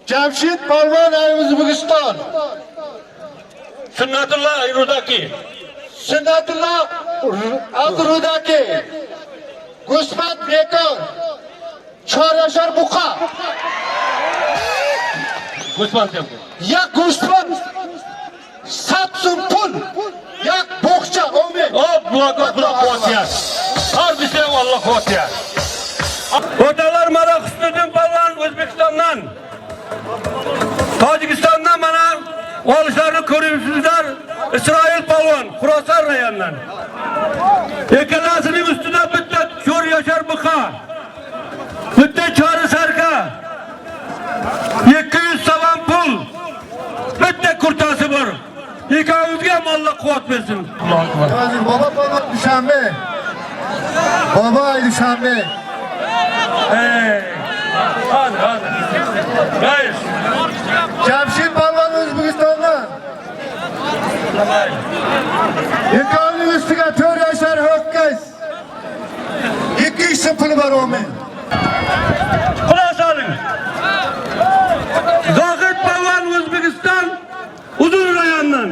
Jamshid polvon O'zbekiston. Sunnatullah Rudaki. Sunnatulloh Az Rudaki. G'usmand bekor. 4 yashar buqa. G'usmand tempo. Як гӯсфанд 100 сум пул, як боғча, омин. Alloh Xudo quvvat. Har bitta Alloh quvvat. O'rtoqlar, mana Husniddin polvon O'zbekistondan. Tojikistondan mana olishlarni ko'ryapsizlar. Isroil polvon Xuroson rayonidan. Ikkalasining ustida bitta 4 yashar buqa. Bitta chori sarka. 200 so'm pul. Bitta kurtasi bor. Ikkovimizga ham Alloh quvvat bersin. Allohu akbar. Hozir bobo polvon Dushanbe. Bobo Dushanbe. Hey. Hadi hadi. Hayır. Jamshid polvon O'zbekistondan. Ikkovining ustiga 4 yashar ho'kiz. 200 so'm puli bor, omin. Quloq soling. Zohid polvon O'zbekiston Uzun rayonidan.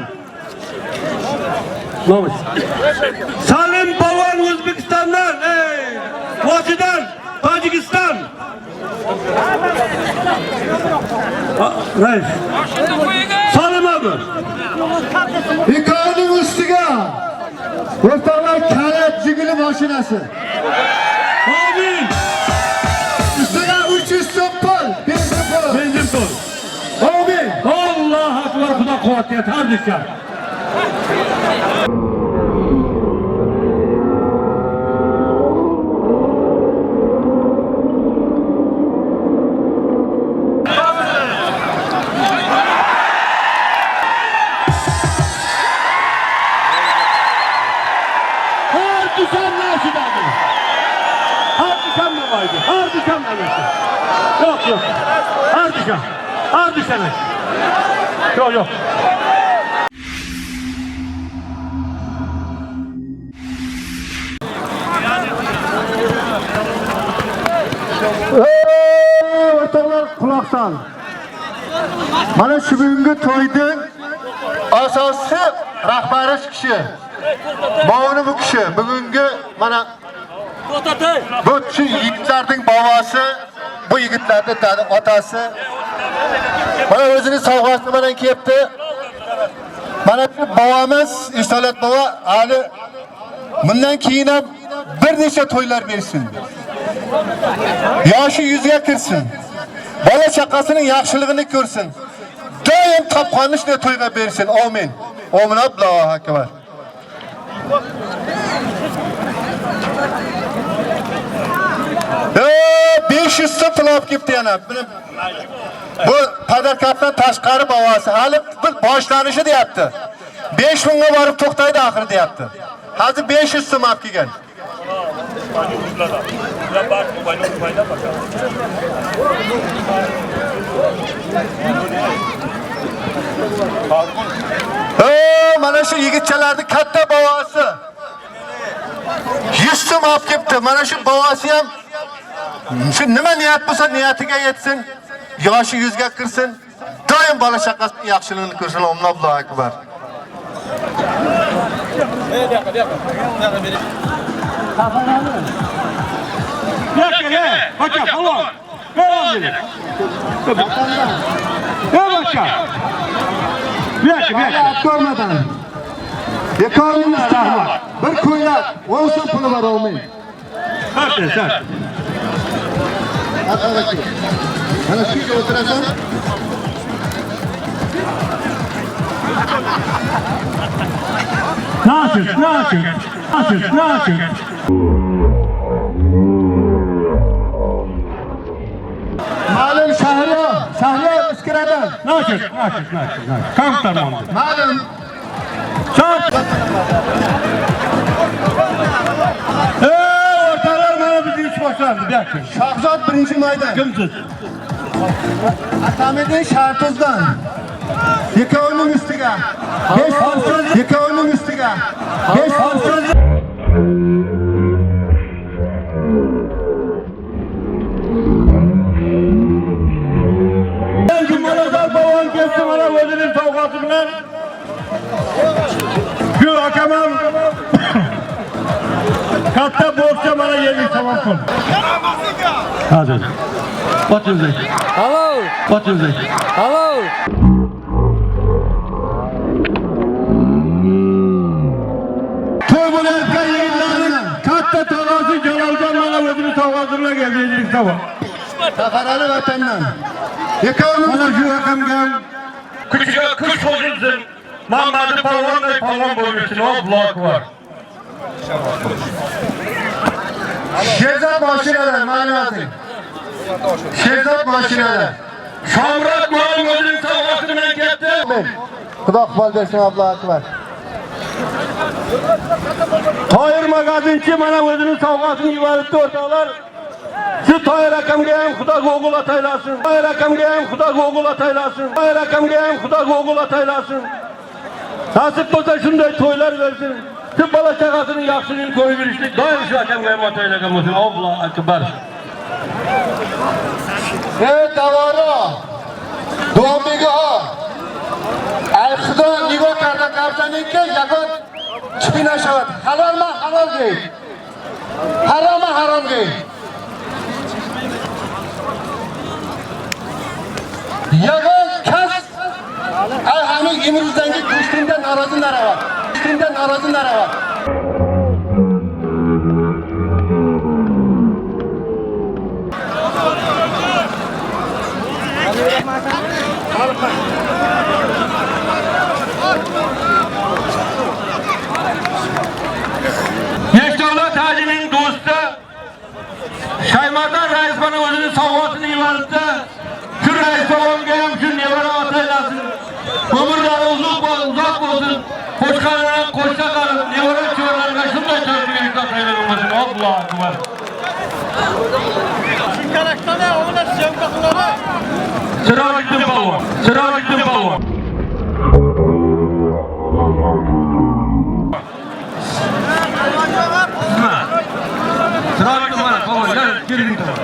Salim polvon O'zbekistondan, ey, Vosidan, Tojikiston. Rais. Salim abi. Ikkovining ustiga o'rtoqlar kalit jiguli mashinasi. Amin. Ustiga 300 so'm pul, benzin puli. Benzin pul. Omin. Allohu akbar, Xudo quvvat bersin har bitta. Har dushanba shidadi. Har dushanba vardı. Har dushanba Yo'q, yo'q. Har dushanba. Har dushanba. Yo'q, yo'q. Ey, o'rtoqlar, quloq sol. Mana shu bugungi to'yning asosiy rahbari shu kishi. Mana bu kishi bugungi mana bu shu yigitlarning bobosi, bu yigitlarning otasi. Mana o'zini sovg'asi bilan kelibdi. Mana shu bobomiz Esholat bobo hali bundan keyin ham bir necha to'ylar bersin. Yoshi 100ga kirsin. Bola chaqasining yaxshiligini ko'rsin. Doim topganini shunday to'yga bersin. Amin. Amin. Allohu akbar. 500 so'm pul olib kelibdi yana. Bu padarkatdan tashqari bobosi. Hali bir boshlanishi deyapti. 5000 ga borib to'xtaydi axir deyapti. Hozir 500 so'm olib kelgan. Mana shu yigitchalarning katta bobosi 100 so'm olib kelibdi. Mana shu bobosi ham shu nima niyat bo'lsa niyatiga yetsin, yoshi 100 ga kirsin, doim bola chaqasining yaxshiligini ko'rsin. Allohu akbar. Bacha, polvon. Ver dedi. Ver bacha. Bir dakika, bir dakika. Ko'rmadan. Yekoning rahmat. Bir ko'ylak, 10 so'm puli bor, olmang. Sart, sart. Mana shu yerga o'tirasan. Nasıl, nasıl, nasıl, nasıl? Ma'lum Shahriyor, Shahriyor Iskiradan. Nasıl, nasıl, nasıl, nasıl? Kamp tamamdır. Ma'lum. Sart. O'rtoqlar, mana bizning ish boshlandi. Bir dakika. Shahzod 1-maydan. Kimsiz? Atamiddin Shartuzdan. Ikkovining ustiga 5 so'm, ikkovining ustiga 5 so'm. Katta bokschi mana yerlik Samarqand. Hozir. Ochildi. Hello. Ochildi. Hello. To'y bo'layotgan yigitlarning katta tog'asi Jaloljon mana o'zini sovg'asi bilan keldi yerlik Samarqand. Safarali vatandan. Ikkovimiz Mana shu raqamga kuchga kuch qo'shilsin. Mamadi polvonday polvon bo'lsin. Allohu akbar. Sherzod mashinalar ma'lumoti. Sherzod mashinalar. Shomrat muallim o'zining sovg'asi bilan keldi. Xudo iqbol bersin, Allohu akbar. Toyir magazinchi mana o'zining sovg'asini yuboribdi o'rtoqlar. Shu Toyir akamga ham Xudo o'g'il ataylasin. Toyir akamga ham Xudo o'g'il ataylasin. Toyir akamga ham Xudo o'g'il ataylasin. Nasib bo'lsa shunday to'ylar bersin. Shu bola chaqasining yaxshiligini ko'rib yurishlik doim shu akamga ham ataylagan bo'lsin. Allohu akbar. Ey davoro. Duomiga. Ay Xudo nigah karda qabzaninki yagon chiqi nashavat. Halolma halol gey. Haromma harom gey. Yagon kas ay hamin imruzdangi go'shtindan norozi naravat. Go'shtindan norozi naravat. Yekdavlat Hajining do'sti Shaymardan rais mana o'zining sovg'asini yuboribdi. Shu rais bobomga ham shu nevara otaylasin. Umrlari uzoq uzoq bo'lsin. Qo'shqonlar qo'shsa qarib, nevara chevarlarga shunday to'y ataylagan bo'lsin. Allohu akbar. Sirojiddin polvon, Sirojiddin polvon. Sirojiddin mana polvon, yur, keling polvon.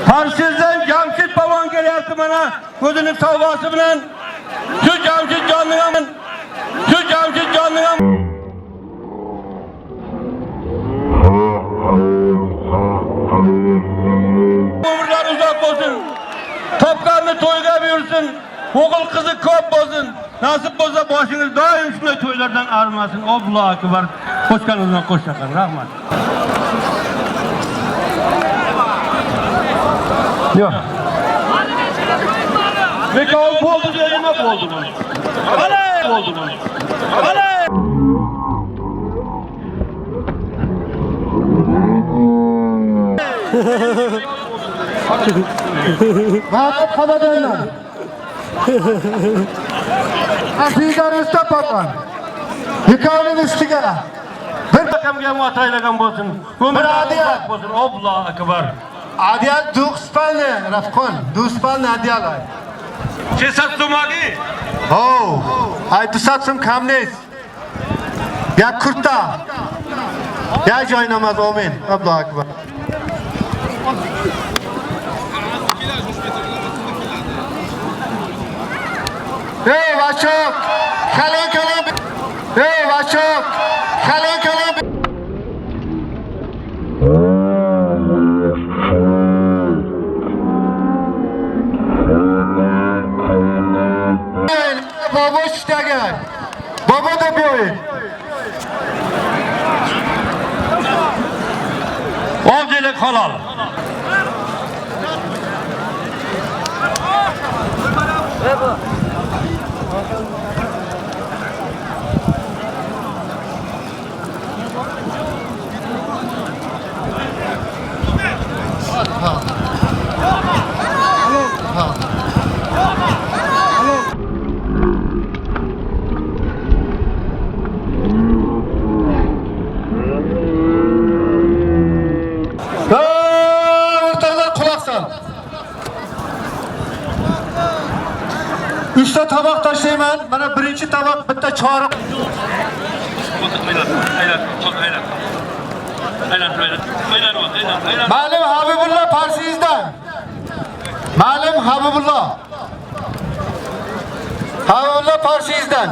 Parsizdan Jamshid polvon kelyapti mana o'zining sovg'asi bilan. Shu Jamshid jonning ham, shu Jamshid jonning ham umrlari uzoq bo'lsin. Topganni to'yga buyursin. O'g'il qizi ko'p bo'lsin. Nasib bo'lsa boshingiz doim shunday to'ylardan arimasin. Allohu akbar. Qo'shganingizdan qo'sha qil. Rahmat. Yo'q. Bekov bo'ldi nima bo'ldi bu? Bo'ldi bu. Mahmud Xonadondan. Didor Usta polvon. Ikkovining ustiga bir Akamga ham ataylagan bo'lsin. Umri uzoq bo'lsin. Allohu akbar. Одеял двухспальный, Рафқон, двухспальный одеяло. 600 сомонӣ. Ҳов, ай 200 сум кам нест. Як курта. Як ҷой намоз, омин. Аллоҳу акбар. Эй, бачо, калон калон. Эй, бачо, калон калон. Бобо шитагай. Бобо да биёед. Ovchilik halol. O'rtoqlar quloq sol. Uchta toboq tashlayman. Mana birinchi toboq bitta choriq. Ma'lum Habibullo Parsizdan. Ma'lum Habibullo. Habibulla Parsizdan.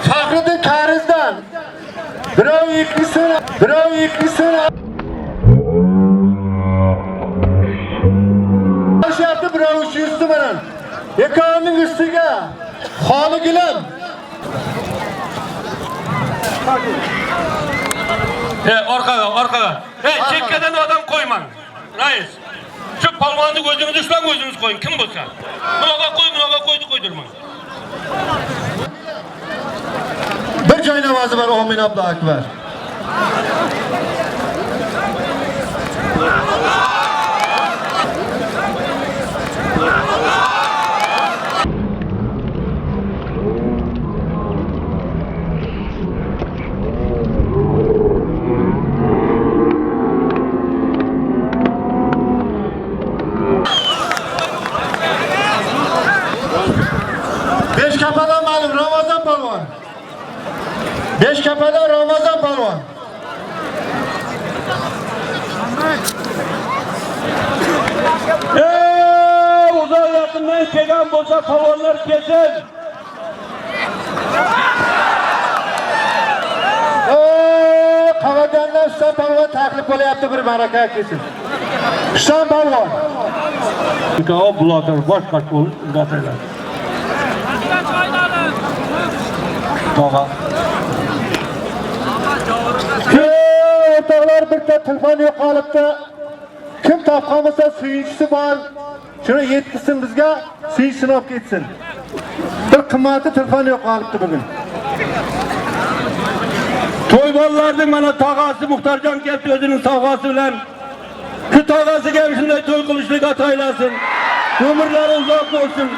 Faxriddin Karizdan. Birov yiqilsin, birov yiqilsin. Oshyapti, birov 300 bilan. Ikkovining ustiga xoli gilam. Orqaga, orqaga. Hey, chekkadan odam qo'ymang. Rais. Shu polvonni o'zingiz ushlang, o'zingiz qo'ying, kim bo'lsa. Bunaqa qo'y, bunaqa qo'ydi qo'ydirmang. Bir joy namozi bor, amin Allohu akbar. Beshkapadan ma'lum Ramazon polvon. Beshkapadan Ramazon polvon. Uzoq yaqindan kelgan bo'lsa polvonlar kelsin. Qavagandan Husan polvon taklif bo'lyapti, bir ma'raka kelsin. Husan polvon. O bulardan boshqa bo'lib gapiradi. Tog'a. O'rtoqlar, bitta telefon yo'qolibdi. Kim topgan bo'lsa suyunchisi bor. Shuni yetkizsin bizga, suyinchisini olib ketsin. Bir qimmatli telefon yo'qolibdi bugun. To'y bolalarning mana tog'asi Muxtorjon keldi o'zining sovg'asi bilan. Shu tog'asiga ham shunday to'y qilishlik atoylasin. Umrlari uzoq bo'lsin.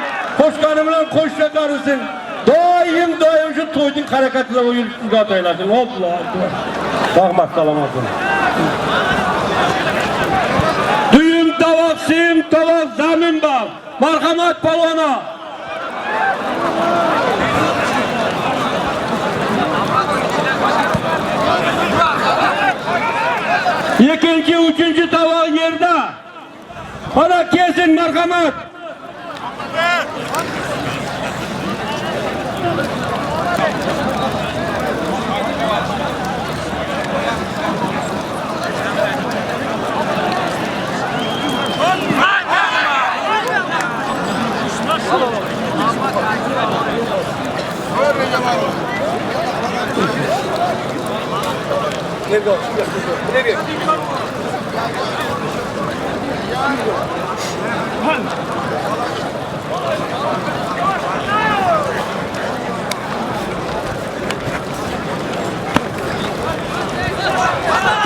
Qo'shgani bilan qo'shsa qarisin. Doim doim shu to'yning harakatida yurishlik atoylasin. Allohu akbar. Rahmat, salomat bo'ling. Duyum tovoq, siyim tovoq, zamin bor. Marhamat polvona. Ikkinchi, uchinchi tovoq yerda. Mana kelsin, marhamat.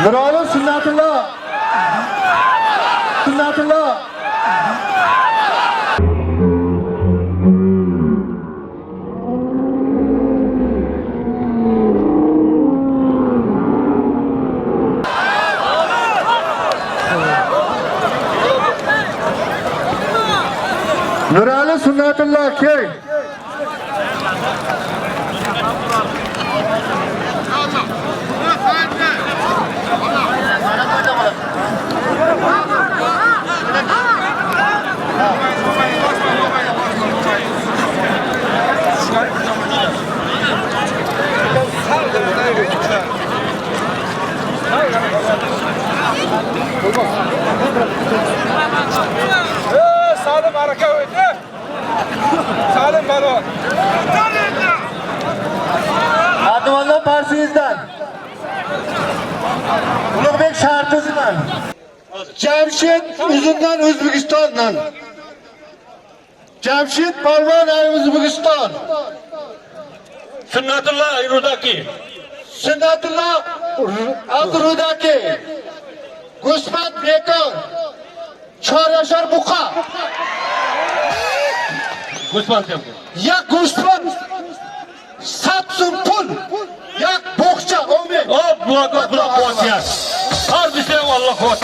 Nurali Sunnatullo. Sunnatullo. Nurali Sunnatullo kel. Salim araka o'tdi. Salim balon. Advandan Parsizdan. Ulug'bek Shartizdan. Jamshid Uzundan O'zbekistondan. Jamshid Polvon O'zbekiston. Sunnatullah Rudaki. Sunnatullah Abdurudaki. Gusmat Bekor. 4 yashar buqa. Gusman tempo. Як Gusman 100 so'm pul. Як bo'xcha 10 ming. Hop, bularga xudo quvvat. Har bitsa Alloh quvvat.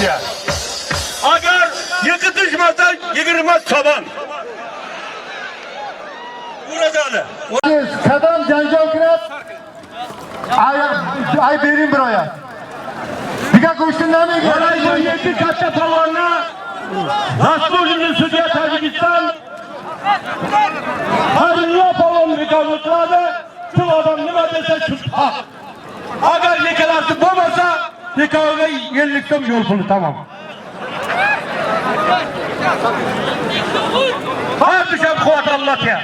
Agar yiqitishmasa 20 soban. Urazali. Kadam janjal kiradi. Ay ay bering bir oyoq. Diga go'shtini nima Mana bu 7 katta polvonni Заслуженный судья Tojikiston Fazlullo polvon bekorni qiladi. Shu odam nima desa, shu haq. Agar ikkalasi bo'lmasa, ikkoviga 50 so'm yo'l puli, tamom. Har dushanba quvvat Allohga.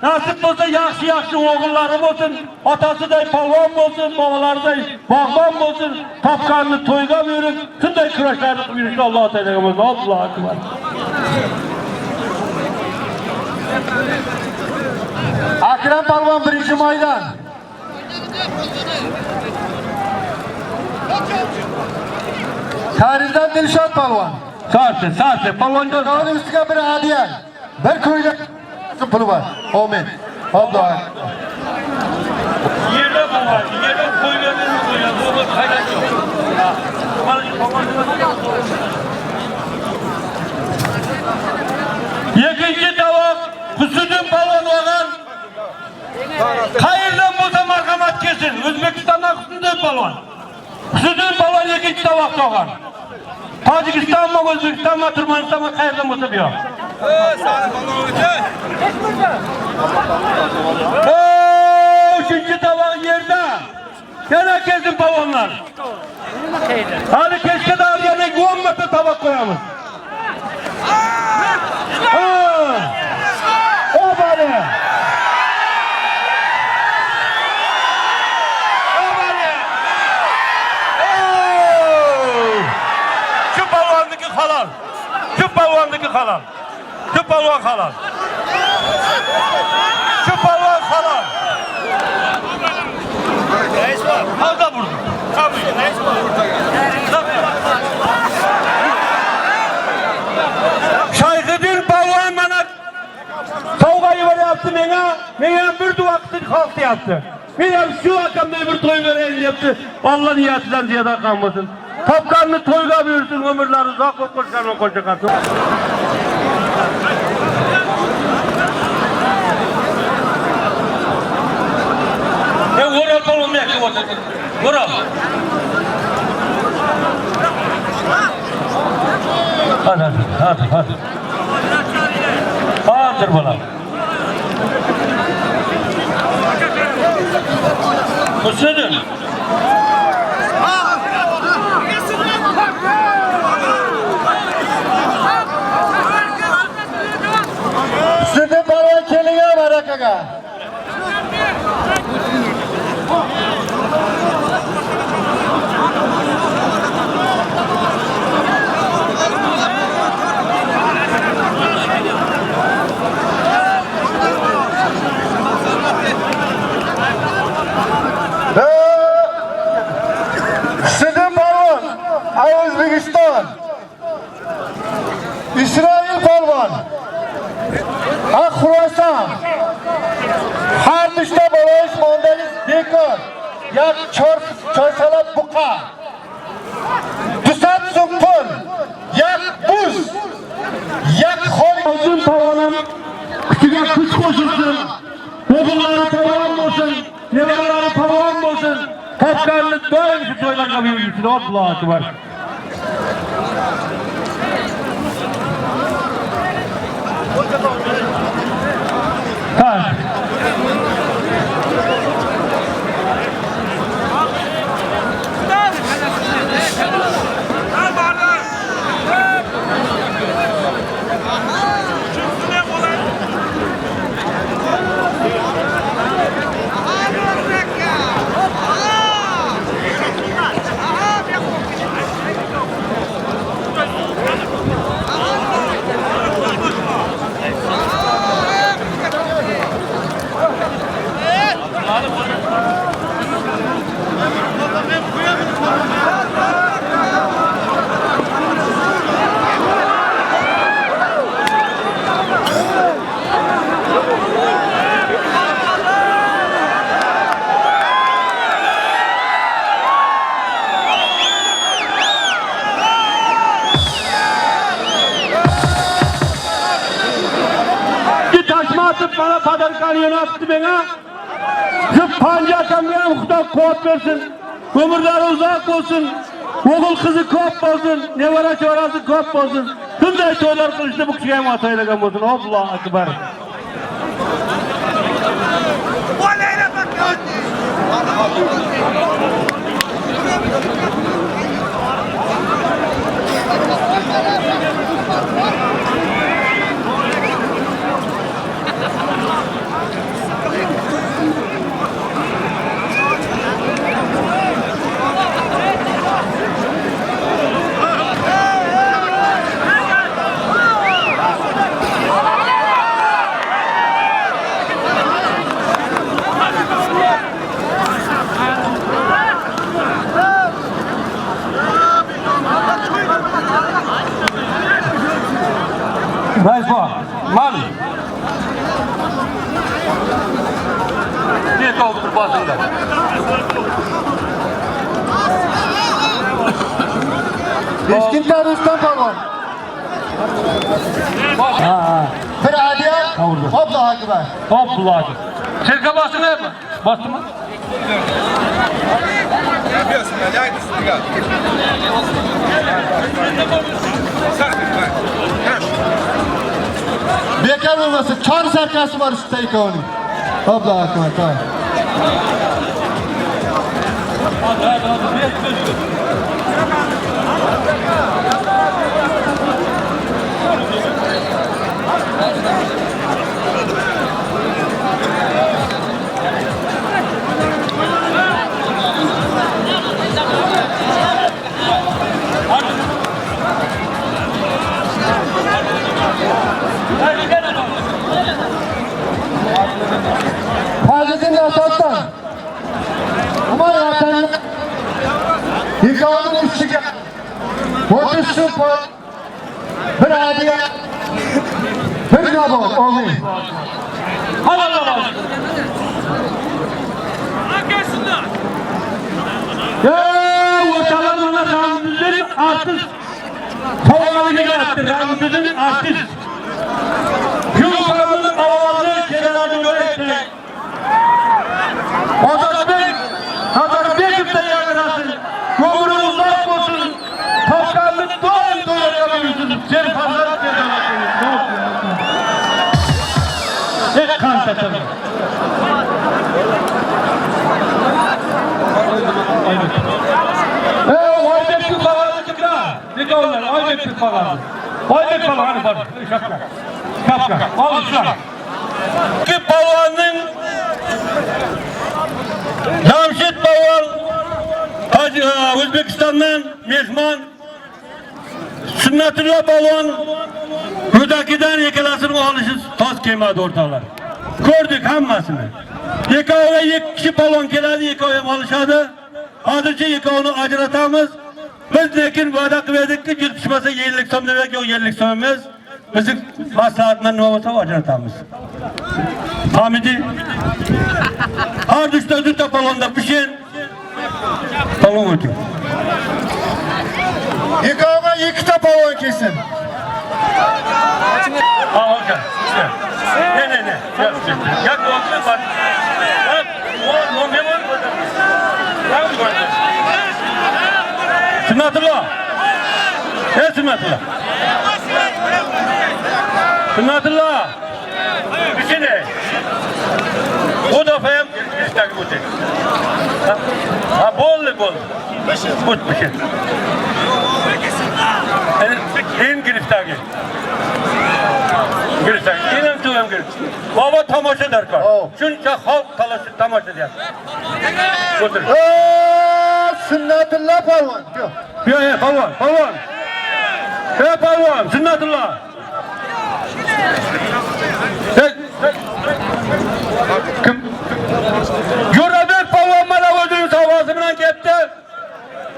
Nasib bo'lsa, yaxshi yaxshi o'g'illari bo'lsin, otasiday polvon bo'lsin, bobolariday bog'bon bo'lsin, topganini to'yga buyurib, shunday kurashlarni qilib yurishni Alloh taologa. Allohu akbar. Akram polvon, birinchi maydon. Karizdan Dilshod polvon. Sarsi, sarsi, polvonjon. Ikkovini ustiga bir hadiya. Bir ko'ylak puli bor. Amin. Allohu akbar. Yerda polvon, yerda qo'yganini qo'ygan, o'g'il haydab yo'q. Mana shu polvon. Ikkinchi tovoq Husiddin polvon olgan. Qayerdan bo'lsa, marhamat, kelsin. O'zbekistondan Husiddin polvon. Husiddin polvon ikkinchi tovoq olgan. Tojikistonmi, O'zbekistonmi, Turkmanistonmi, qayerdan bo'lsa bu yoq. Salim polvon o'ti. Uchinchi tovoq yerda. Yana kelsin polvonlar. Hali kechga yana 10 marta tovoq qo'yamiz. Ha! Obani! Obani! Oh! Shu polvonniki halol. Shu polvonniki halol. Shu polvon halol. Shu polvon halol. Havda burdi. Tabii. Tabii. Shayxiddin polvon mana sovg'a yuboryapti menga. Men ham bir duo qilsin xalq deyapti. Men ham shu akamday bir to'y berayin deyapti. Alloh niyatidan ziyoda qolmasin. Topganini to'yga buyursin, umrlari uzoq bo'lib, qo'shgan qo'sha qolsin. E, O'rol polvon bu yoqqa o'tirdi. O'rol. Hadi hadi hadi. Hozir bo'ladi. Husiddin. Husiddin polvon kelingan marakaga. Va Husiddin polvon, O'zbekiston. Isroil polvon. Ha, Xuroson. Har dushta boloyish mondangiz bekor. Yak chor choysalab buqa. 200 so'm pul. Yak buz. Yak xoli. Uzun polvonim kuchiga kuch qo'shilsin. O'g'illari polvon bo'lsin, nevaralari polvon bo'lsin. Topganini doim shu to'ylarga buyursin. Allohu akbar. Ha. Ermatov mana подарка ni yo'natdi menga. Shu Panja akamga ham Xudo quvvat bersin. Umrlari uzoq bo'lsin. O'g'il qizi ko'p bo'lsin, nevara chevarasi ko'p bo'lsin. Shunday to'ylar qilishni bu kishiga ham atoylagan bo'lsin. Allohu akbar. Rais bor. Man. Ne to'g'ri bosinglar. Beshkentda Rustam polvon. Bir hadiya. Allohu akbar. Allohu akbar. Serka bosinglar. Bosdimi? Bekor bo'lmasa chor sarkasi bor ustida ikkovining. Allohu akbar. Tamam. Fazliddin Asoddan. Aman ya Ikkovining ustiga 30 so'm pul, bir hadiya, bir nabot o'g'il. Halol olsun. Ya o'rtalar mana Ramziddin artist polvoniga kelyapti. Ramziddin artist. Yurtlarning ovozi keladi yo'lakda. Ozodbek Nazarbekov yangrasin. Umri uzoq bo'lsin. Topganni doim to'ylarga yursin. Serfarzand Ne qancha tabi. Oybek qog'ozi chiqdi. Nikovlar, Oybek qog'ozi. Oybek polvoni bor. Shapka. Shapka. Olishlar. Ikki polvonning Jamshid polvon O'zbekistondan mehmon, Sunnatullo polvon Rudakidan ikkalasini olishi toz kelmadi o'rtoqlar. Ko'rdik hammasini. Ikkovi ikki kishi polvon keladi, ikkovi ham olishadi. Hozircha ikkovini ajratamiz. Biz lekin va'da qilib edikki, yutishmasa 50 so'm demak, yo'q 50 so'm emas. Bizning maslahat bilan nima bo'lsa ajratamiz. Hamidi har uchta uchta polvonda pishin. Polvon o'ting. Ikkoviga ikkita polvon kelsin. Ha, okey. Ne ne ne? Yak olsun bak. Bak, o ne var? Sunnatullo. Ey Sunnatullo. Sunnatullo. Pishini. Bu defa ham ishtagi o'ting. Ha, bo'ldi, bo'ldi. O't pishin. En giriftagi. Giriftagi. Enam tuvam girif. Baba tomosha darkor. Shuncha xalq talashib tomosha deyapti. O'tir. Sunnatullo polvon. Yo'q. Yo, ey, polvon, polvon. Ey polvon, Sunnatullo. Ey, kim? Jo'rabek polvon mana o'zining sovg'asi bilan kelibdi.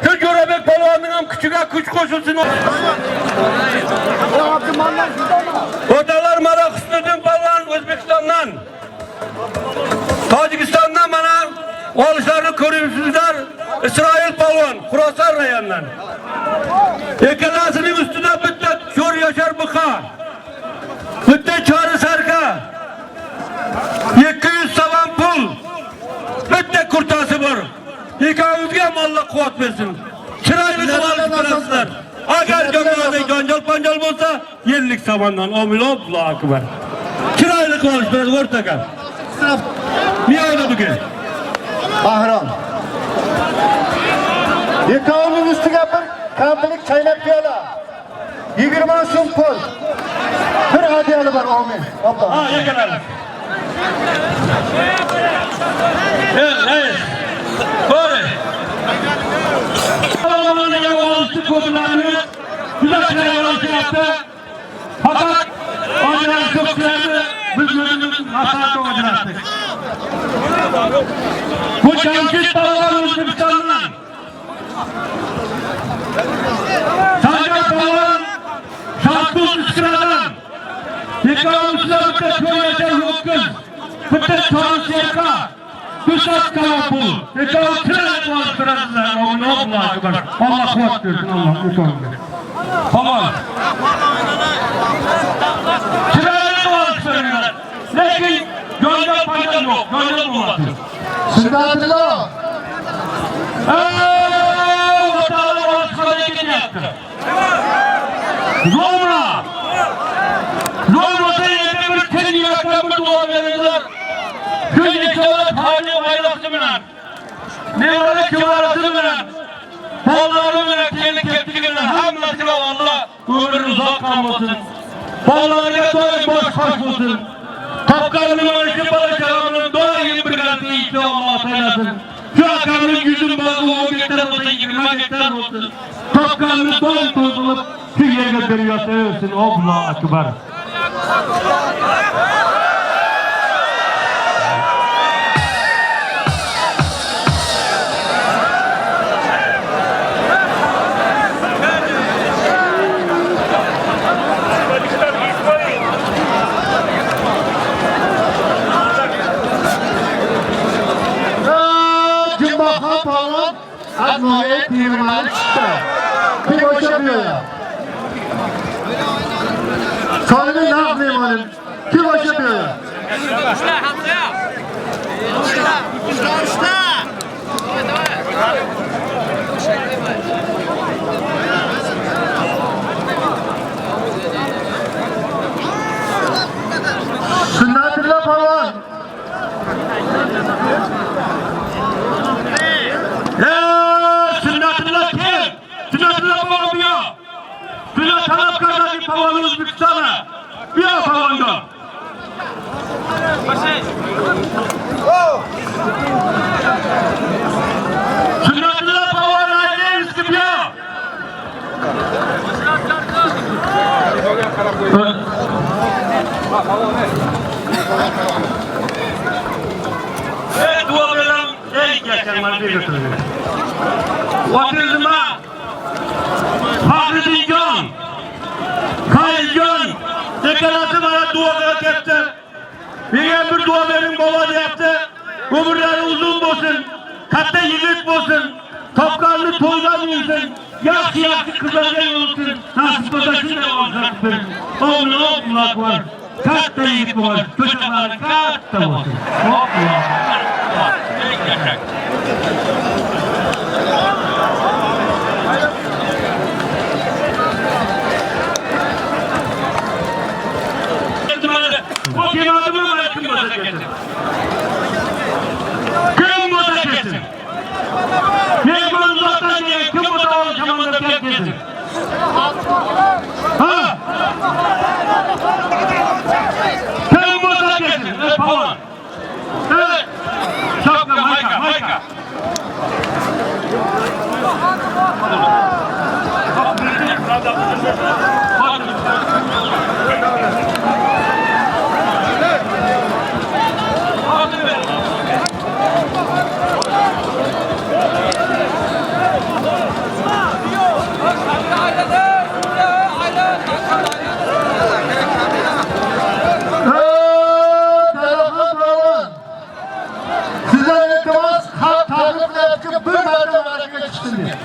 Shu Jo'rabek polvonning ham kuchiga kuch qo'shilsin. O'rtalar mana Husniddin polvon O'zbekistondan. Tojikistondan mana olishlarni ko'ryapsizlar. Isroil polvon Xuroson rayonidan. Ikkalasining ustida bitta cho'r yashar buqa. Bitta chori sarka. Ikkovimizga ham Alloh quvvat bersin. Chiroyli qilib olib berasizlar. Agar jamoada janjal panjal bo'lsa, yillik samandan. Amin. Allohu akbar. Chiroyli qilib olish beradi o'rtaga. Miyovda bugun. Bahrom. Ikkovining ustiga bir komplekt chaynab piyola. 20 so'm pul. Bir hadiyali bor, amin. Hoppa. Ha, yakalarız. Evet, evet. Böyle. Fakat ajrattıklarını biz özümüz hasarda ajrattık. Bu Jamshid Palvon O'zbekistondan. Sanjar Palvon Shahbuz Iskradan. Ikkovsida bitta ko'rgacha ho'kiz, bitta chorus yaka, 2 kilo pul. Ikkovi chiroyli olib turasizlar. Allohu akbar. Alloh quvvat bersin, Alloh ikkoviga. Tamam. Chiroyli olib turinglar. Lekin joyda foyda yo'q, joyda bo'lmasin. Sunnatullo. Ey, o'rtoqlar, oshxonaga kelyapti. Zo'mra! Zo'mrada endi bir tin yurakdan bir duo beringlar. Shu ikkovi tani oilasi bilan, nevara kiborasi bilan, bolalari bilan, kelin kepchigi bilan hammasiga Alloh umrini uzoq qilsin. Bolalariga doim bosh qosh bo'lsin. Topganini mana shu bola chaqa bilan doim birgalikda ishla Alloh taylasin. Shu akamning yuzim bog'i 10 gektar bo'lsa, 20 gektar bo'lsin. Topganini doim to'y qilib, shu yerga berib yotaversin. Allohu akbar. Jumboxon polvon Adnoya tegirmoni chiqdi. Kim o'sha bu yo'lda? Sonini naq mehmonim. Kim o'sha bu yo'lda? Sunnatullo polvon. Ey, Sunnatullo kim? Sunnatullo polvon bu yoq. Sunnat talabkordagi polvon O'zbekistoni. Bu yoq polvonga. Sunnatullo polvon aytaymiz bu yoq. Ey, duo bilan ey yashaman deb o'tirdi. Otingiz Faxriddinjon, Qayiljon, ikkalasi mana duoga ketdi. Menga bir duo bering bobo deyapti. Umrlari uzun bo'lsin, katta yigit bo'lsin, topganini to'ydan yursin, yaxshi yaxshi qizlarga yo'lsin. Nasib bo'lsa shunday olsin. Allohu akbar. Katta yigit bo'lsin, ko'chatlari katta bo'lsin. Allohu akbar. Bu kelmadimi mana kim bo'lsa kelsin. Kim bo'lsa kelsin. Mehmon uzoqdan kelgan, kim bo'lsa olib deb kelsin. Ha? Kim bo'lsa kelsin. Ey polvon. Ey. Shapka, mayka, mayka. Darxon polvon. Sizdan iltimos, xalq taklif qilyaptiki, bir marta ma'rakaga chiqsin deb.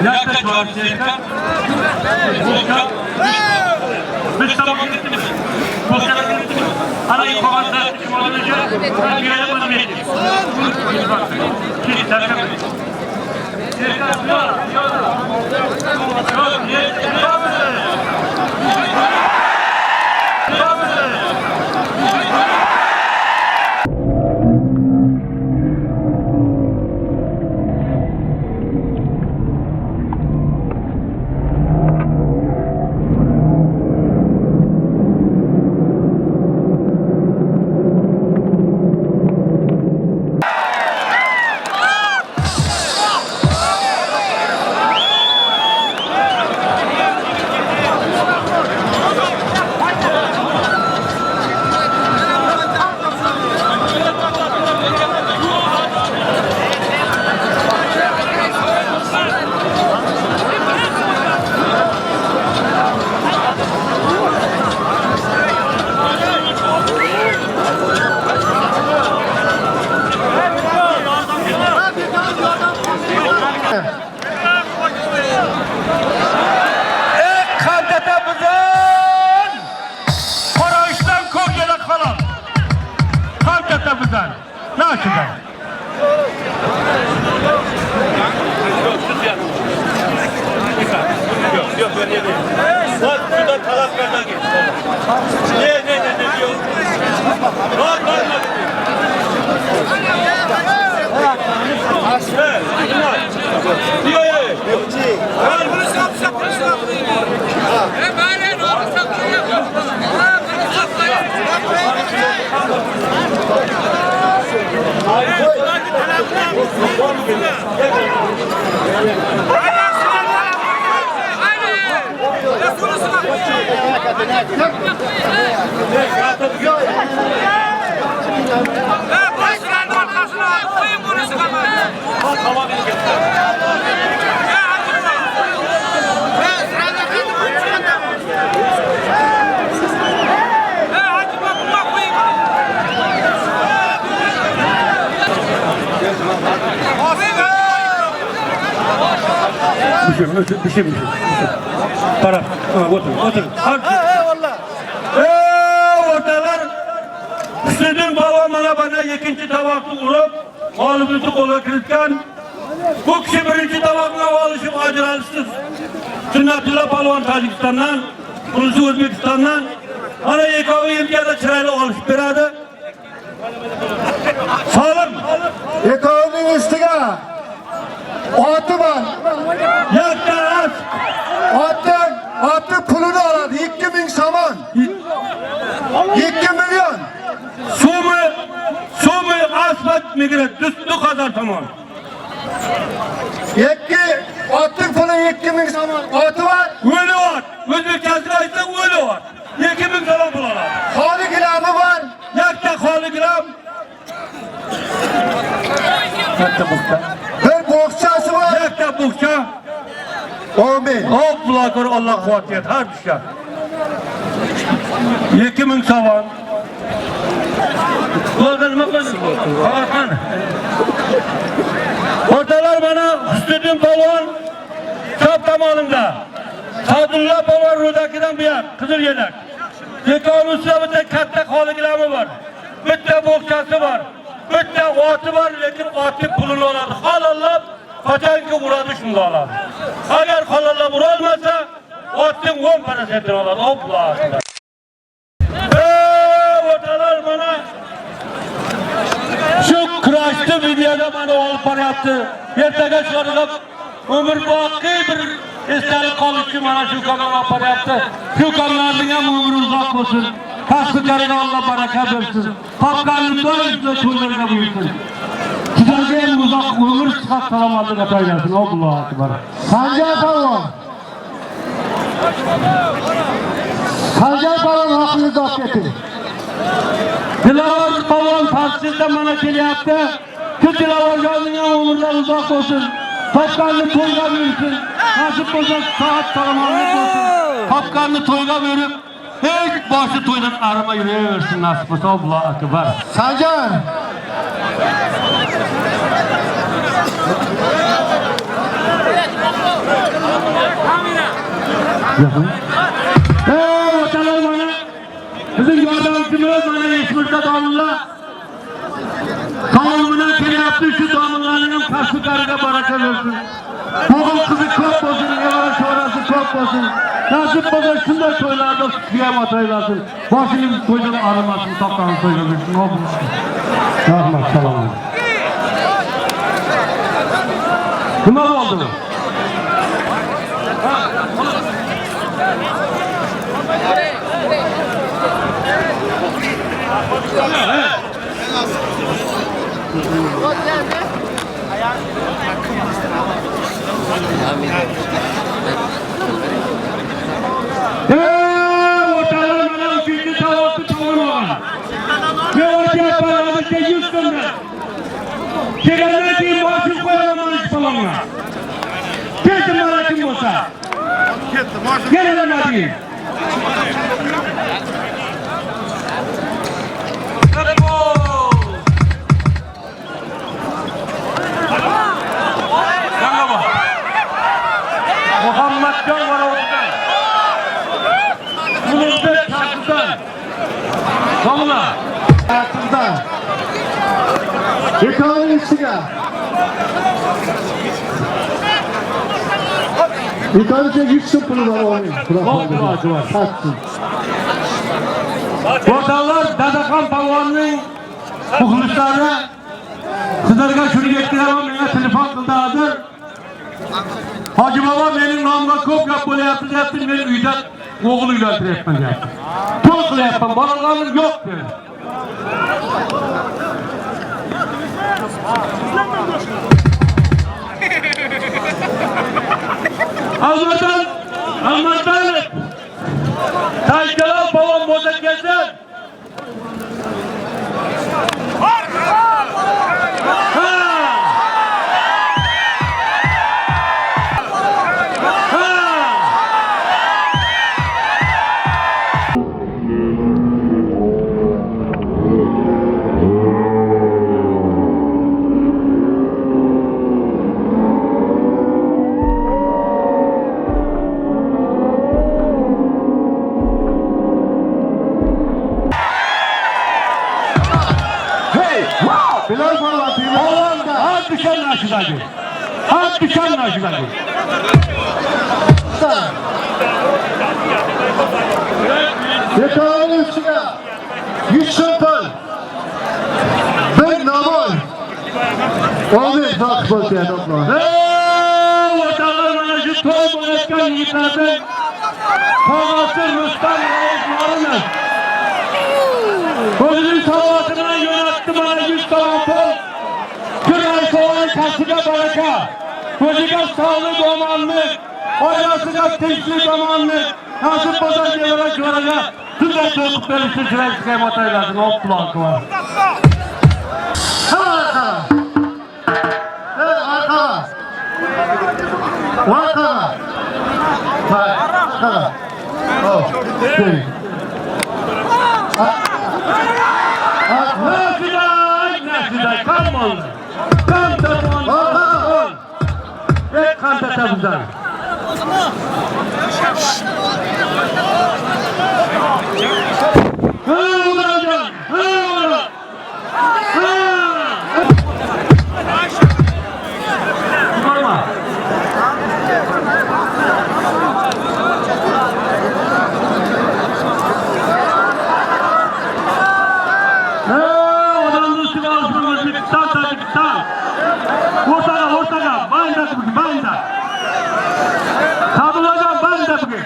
Yakka chor serkam. Biz tomon ketdimiz. Ana qog'ozda Bir şey. Para. Otur. Eyvallah. O'rtalar Husniddin polvon mana bana ikkinchi tovoqni urib, g'oliblikni qo'lga kiritgan. Bu kishi birinchi tovoqni olishib ajralishdi. Sunnatullo polvon Tojikistondan, bunisi O'zbekistondan. Mana ikkovi imtiyozda chiroyli olishib beradi. Solim. Ikkovining ustiga oti bor. Yakka as. Oti pulini oladi. 2000 somon. 2 million. Sumi asfalt migrat 2000 tomon. 2 otning puli 2000 somon. Oti bor. O'li ot. O'zbekchasini aytsak o'li ot. 2000 somon pul oladi. Xoli gilami bor. Yakka xoli gilam. Katta buqcha. Bir bo'xchasi bor. Yakka buqcha. 10 ming. Hop bular ko'r Alloh quvvat beradi har tushgan. 2000 somon. Bularga nima qiladi? Qog'oz. O'rtalar mana Husniddin polvon chap tomonimda. Sadulla polvon Ro'dakidan bu yoq, qizil yelak. Ikkovi ustida bitta katta xoli gilami bor. Bitta bo'xchasi bor. Bitta oti bor, lekin otning pulini oladi. Halollab qachonki uradi shunda oladi. Agar halollab urolmasa, otning 10%ini oladi. Hopla. O'rtalar mana shu kurashni videoda mana olib boryapti. Ertaga shularga umr boqiy bir esdalik qolishi mana shu kanal olib boryapti. Shu kanallarning ham umri uzoq bo'lsin. Kasbi-koriga Alloh baraka bersin. Topganini doim to'ylarga buyursin. Sizlarga ham uzoq umr, sihat, salomatlik ato aylasin. Allohu akbar. Sanjar polvon. Sanjar polvon haqingizni olib keting. Dilovar polvon Farsidan mana kelyapti. Shu Dilovarjonning ham umrlari uzoq bo'lsin. Topganini to'yga buyursin. Nasib bo'lsa soat salomatlik bo'lsin. Topganini to'yga buyurib, hech boshi to'ydan arima yuraversin nasib bo'lsa. Allohu akbar. Sanjar. Ey o'rtoqlar, mana bizning yordamchimiz mana Eshmirza domla sog'lig'i bilan kelyapti. Shu domlalarning ham kasb-koriga baraka bersin. O'g'il qizi ko'p bo'lsin, nevara chevarasi ko'p bo'lsin. Nasib bo'lsa shunday to'ylarda suyam ataylasin. Boshini to'ydan arimasin, topgan to'yga bersin. Rahmat, salom. Nima bo'ldi? Ey o'rtoqlar, mana uchinchi tovoqni tovon olgan. Men o'rtayapman, hozircha 100 so'mdan. Kelgandan keyin boshim qo'yaman mana shu palonga. Kelsin mana kim bo'lsa. Yana nima deng? Muhammadjon Varovdan. Ulug'bek Tartibdan. Domla. Tartibdan. Ikkovining ichiga. Ikkovi ichiga 100 so'm puli bor o'g'lim. Xudo Allohu akbar. Qattiq. O'rtoqlar, Dadaxon polvonning muxlislari, sizlarga shuni yetkazman, menga telefon qildi hozir. Hoji bobo mening nomimga ko'p gap bo'lyapti deyapti, men uyda o'g'il uylantiryapman deyapti. To'y qilyapman, bolalarim yo'q dedi. Almadan, Almadan Taykalal polvon bo'lsa kelsin. Ha! Ha! Hey, wow! Bilal polvon Polvon har dushan nashidagi. Har dushan nashidagi. Ikkovining ichiga 100 so'm pul. Bir navoy. Oldi, vaqt bo'ldi, domla. Ey o'rtoqlar, mana shu to'y bo'layotgan yigitlarning tog'asi Rustam Rauf. O'zining sovg'asi bilan yo'natdi mana 100 so'm pul. Kuray kasbiga baraka. O'ziga sog'lik, omonlik, oilasiga tinchlik, omonlik. Nasib bo'lsa nevara chevaraga shunday to'y qilib berishni chiroyli qiymat aylasin. Allohu akbar. Ha, arqaga. Hey, arqaga. Orqaga. Ha, arqaga. Oh, hey. Nasiday, nasiday, come on. Come on. Orqaga. Ey qanta tabuzlar. Ha, Umarjon, ha, Umar. Ha. Yuborma. Ha, odamni ustiga olishni O'zbekiston, Tojikiston. O'rtaga, o'rtaga, banda bugun, banda. Sadullajon, banda bugun.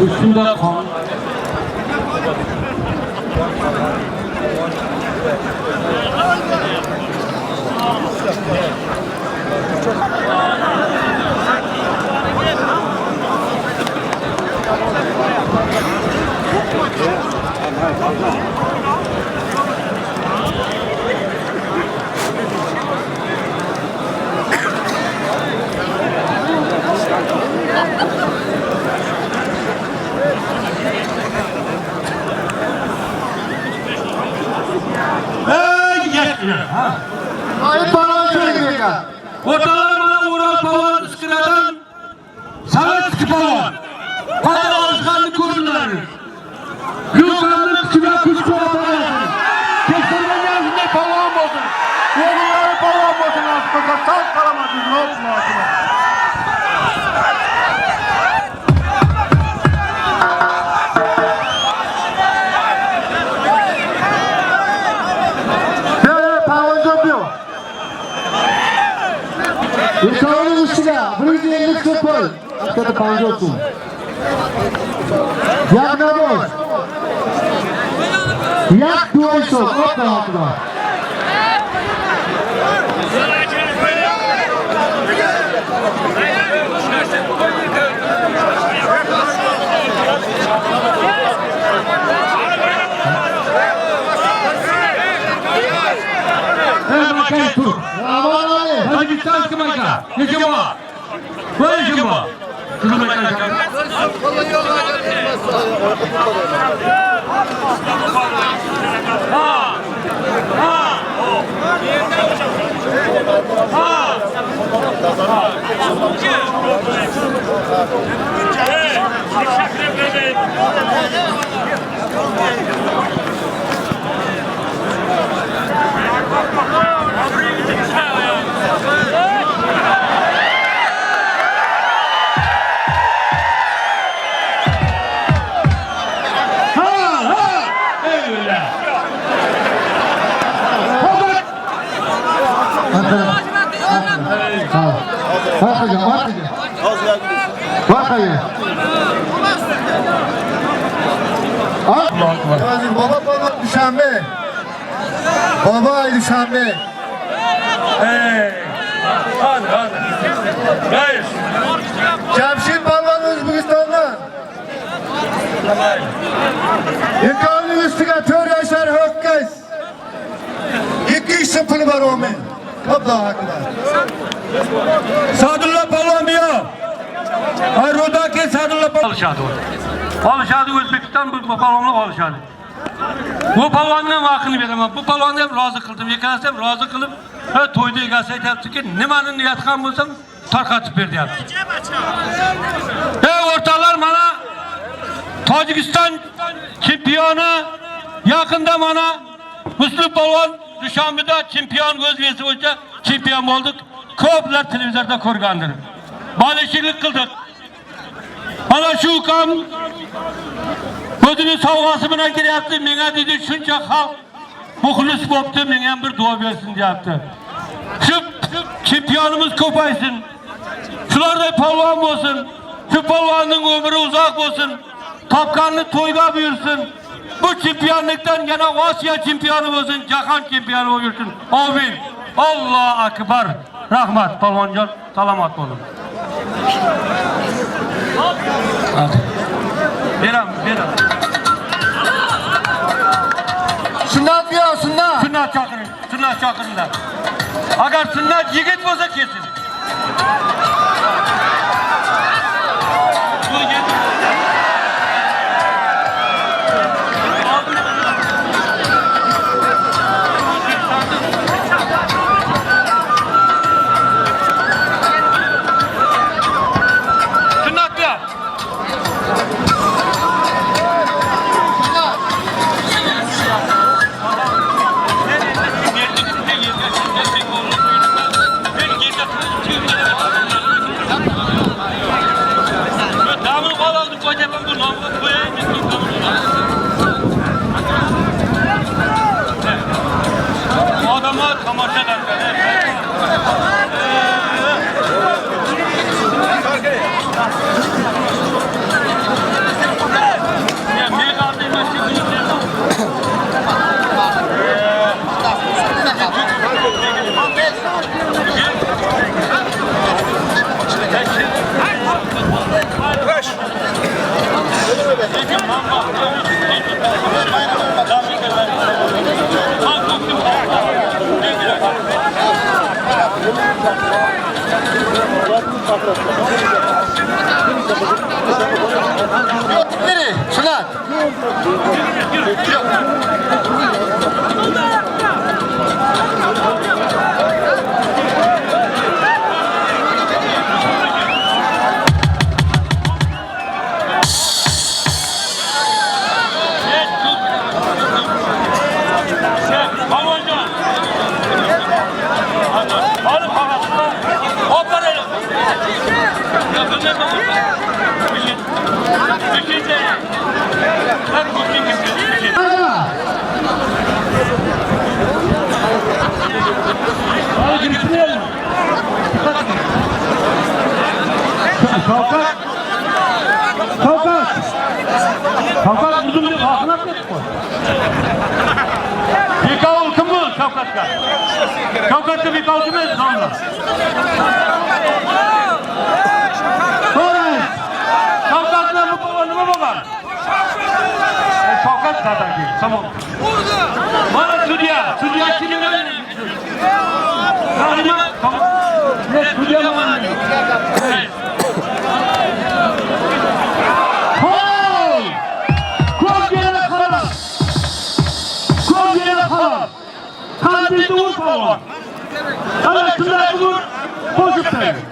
Ustida qon. Toyir polvon kerak ekan. O'rtalar mana O'rol polvon Iskiradan Sovetskiy polvon. Qanday olishganini ko'rdinglar. Yurtlarni kuchiga kuch quvvat olsin. Keksalarga shunday polvon bo'lsin. O'g'illari polvon bo'lsin, nasib qilsa sog' salomat yursin. Böyle polvonjon bu. Ikkovining ustiga 150 so'm pul. Ikkita polvonjon so'm. Yak naboz. Yak duoy so'm. Allohu akbar. Ey tur. Rahmon Ali. Tojikiston kim aka? Necha bor? Voy kim bor? Shuni aka. Ha ha! Öyle. Orqaga, orqaga. Orqaga. Bobo polvon Dushanbe. Bobo Dushanbe. Hey. Hadi hadi. Hayır. Jamshid polvon O'zbekistondan. Ikkovining ustiga 4 yashar ho'kiz. 200 so'm puli bor 10 ming. Allohu akbar. Sadulla polvon bu yoq. Ay Rudaki Sadulla polvon olishadi. Olishadi O'zbekiston bu polvonni olishadi. Bu polvonni ham haqini beraman. Bu polvonni ham rozi qildim. Ikkalasini ham rozi qilib, ha to'yda egasi aytyaptiki, nimani niyat qilgan bo'lsam tarqatib ber deyapti. Ey o'rtoqlar, mana Tojikiston chempioni yaqinda mana Muslim polvon Dushanbeda chempion o'z vesi bo'yicha chempion bo'ldik. Ko'plar televizorda ko'rgandir. Balishchilik qildik. Mana shu ukam o'zini sovg'asi bilan kelyapti. Menga dedi, shuncha xalq muxlis bo'pti, menga ham bir duo bersin deyapti. Shu chempionimiz ko'paysin. Shularday polvon bo'lsin. Shu polvonning umri uzoq bo'lsin. Topganni to'yga buyursin. Bu chempionlikdan yana Osiyo chempioni bo'lsin, jahon chempioni bo'lib yursin. Amin. Allohu akbar. Rahmat polvonjon, salomat bo'ling. Hadi. Beramiz, beramiz. Sunnat bu yoq, sunnat. Sunnat chaqiring, sunnat chaqiringlar. Agar sunnat yigit bo'lsa kelsin. Bu yigit- Sunnat bu yoq. Odamlar tomosha qiladi. Biri, Sunat. Shavkat! Shavkat! Shavkat uzun deb oqlab ketdi. Bekovul kim bu Shavkatga? Shavkatga bekovul kim edi domla? To'g'ri. Shavkatni bu bola nima bo'lgan? Shavkat sadaki. Tamam. Mana sudya, sudya kim? Tamam. Ne sudya mana? Qo'l! Ko'zga qarab. Ko'zga qarab. Qanday u polvon. Ana shunday bugun qo'shib berdi.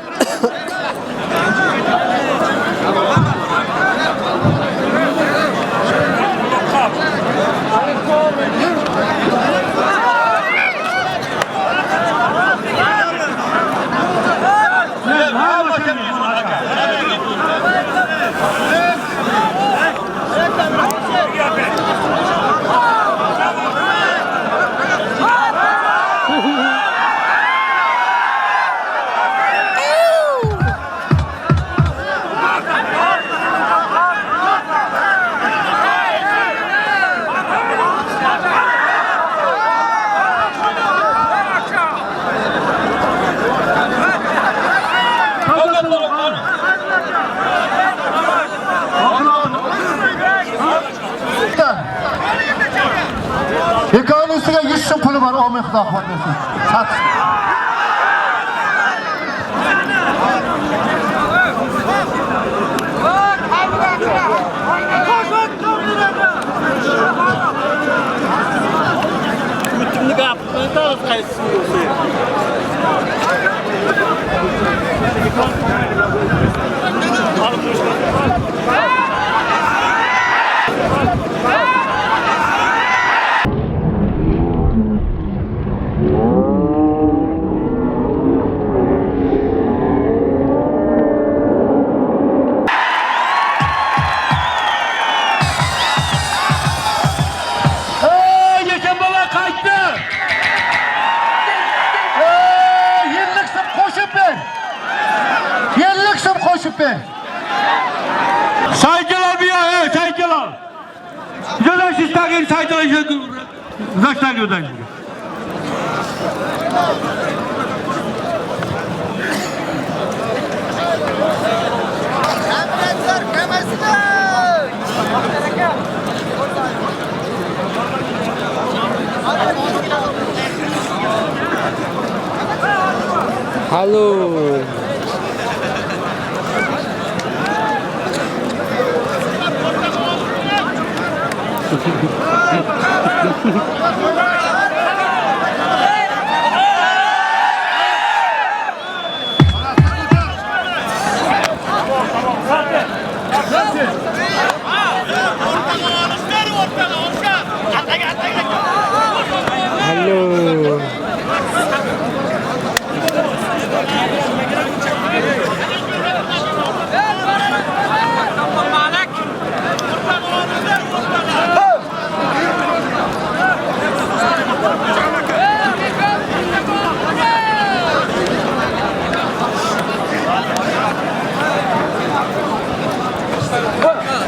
Ikkovini ustiga 100 so'm puli bor, omil xudo xohlasa bersin. Sat. Ey, Yekan bola qaytdi. Ey, 50 so'm qo'shib ber. 50 so'm qo'shib ber. Sayjalol bu yoq, ey, Sayjalol. Yo'lashiz tag'in Sayjalol uzakdan yo'lashiz. Halo. Halo.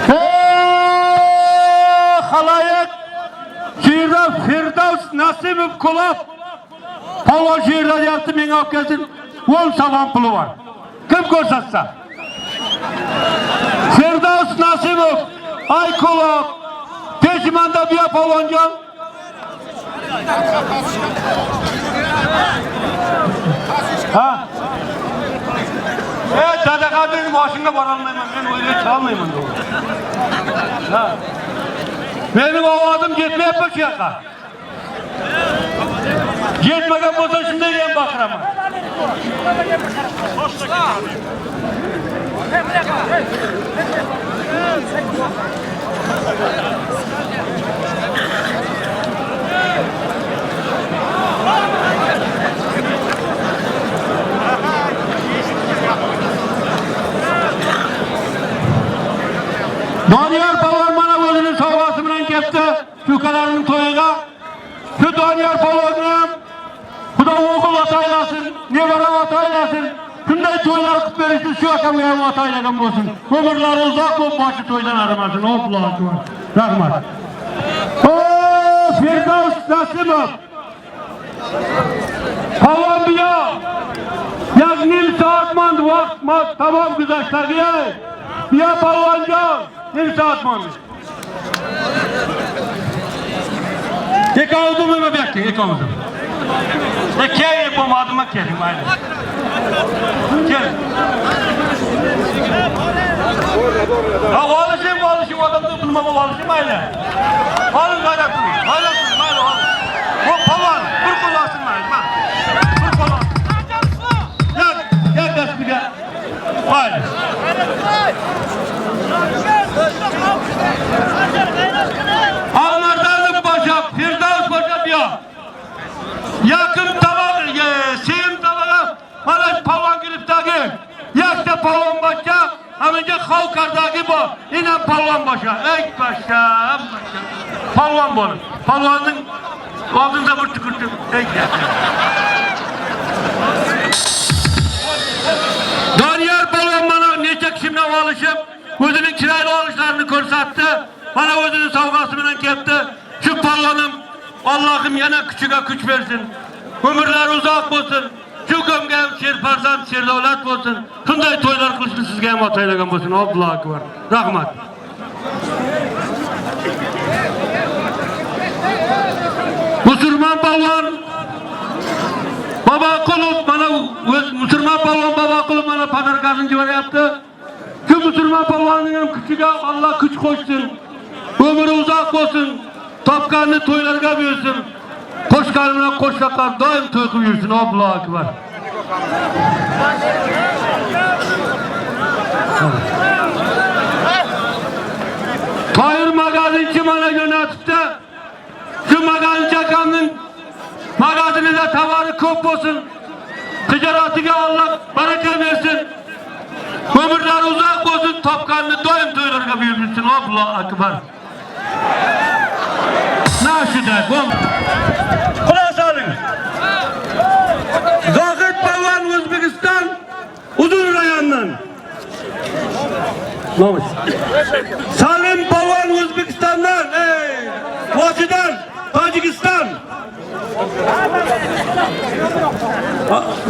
Ey, xaloyiq! Shu yerda Firdavs Nasimov Kulob polvon shu yerda deyapti, menga olib kelsin. 10 somon puli bor. Kim ko'rsatsa? Firdavs Nasimov, ay Kulob, Peshimanda buya polvonjon. Ha? Dada boshimga borolmayman, men o'yga chiqolmayman. Ha. Mening ovozim yetmayapti shu yoqqa. Yetmagan bo'lsa shunday ham baqiraman. Doniyor polvon mana o'zini sovg'asi bilan kelibdi ukalarining to'yiga. Shu Doniyor polvonni ham Xudo o'g'il ota aylasin, nevara ota aylasin. Shunday to'ylar qilib berishni shu akamga ham ota aylagan bo'lsin. Umrlari uzoq bo'lib, boshi to'ydan arimasin. Allohu akbar. Rahmat. O, Firdavs Nasimov. Polvon biyo. Як ним soat монд, вақт ма тамом гузаштагӣ. Биё, polvonjon, ним soat монд. Ikkovimiz nima berdik, ikkovimiz. Keyin bo'lmadimi, keling, mayli. Keling. Ha, olishim, olishim, odamni nima bo'lib olishim, mayli. Oling, g'ayrat qiling, g'ayrat qiling, mayli, oling. Bu polvon, bir qo'l olsin, mayli, ma. Bir qo'l olsin. Yak, yak dastiga. Mayli. Almardanov Pasha, Firdavs Pasha biyo. Yaqin toboq, sevim tobog'i mana polvon giribdagi. Yakta polvon boshqa, haminga xov kardagi bu. Ina polvon boshqa. Ey pasham, polvon bo'lib. Polvonning oldida bir tukurdim. Ey Doniyor polvon mana necha kishi bilan olishib, o'zining chiroyli olishlarini ko'rsatdi. Mana o'zining sovg'asi bilan keldi. Shu polvonim Allohim yana kuchiga kuch bersin. Umrlari uzoq bo'lsin. Shu ukamga ham sher farzand, sher davlat bo'lsin. Shunday to'ylar qilishni sizga ham ataylagan bo'lsin. Allohu akbar. Rahmat. Musulmon polvon Boboqulov mana o'z musulmon polvon Boboqulov mana подарка sini jibaryapti. Shu musulmon polvonning ham kuchiga Alloh kuch qo'shsin. Umri uzoq bo'lsin. Topganini to'ylarga bersin. Qo'shgani bilan qo'shaqlar doim to'y qilib yursin. Allohu akbar. Toyir magazinchi mana jo'natibdi. Shu magazinchi akamning magazinida tovari ko'p bo'lsin. Tijoratiga Alloh baraka bersin. Umrlari uzoq bo'lsin, topganini doim to'ylarga buyursin. Allohu akbar. Na shunday, bom. Quloq soling. Zohid polvon O'zbekiston Uzun rayonidan. Salim polvon O'zbekistondan, ey, Vosidan, Tojikiston.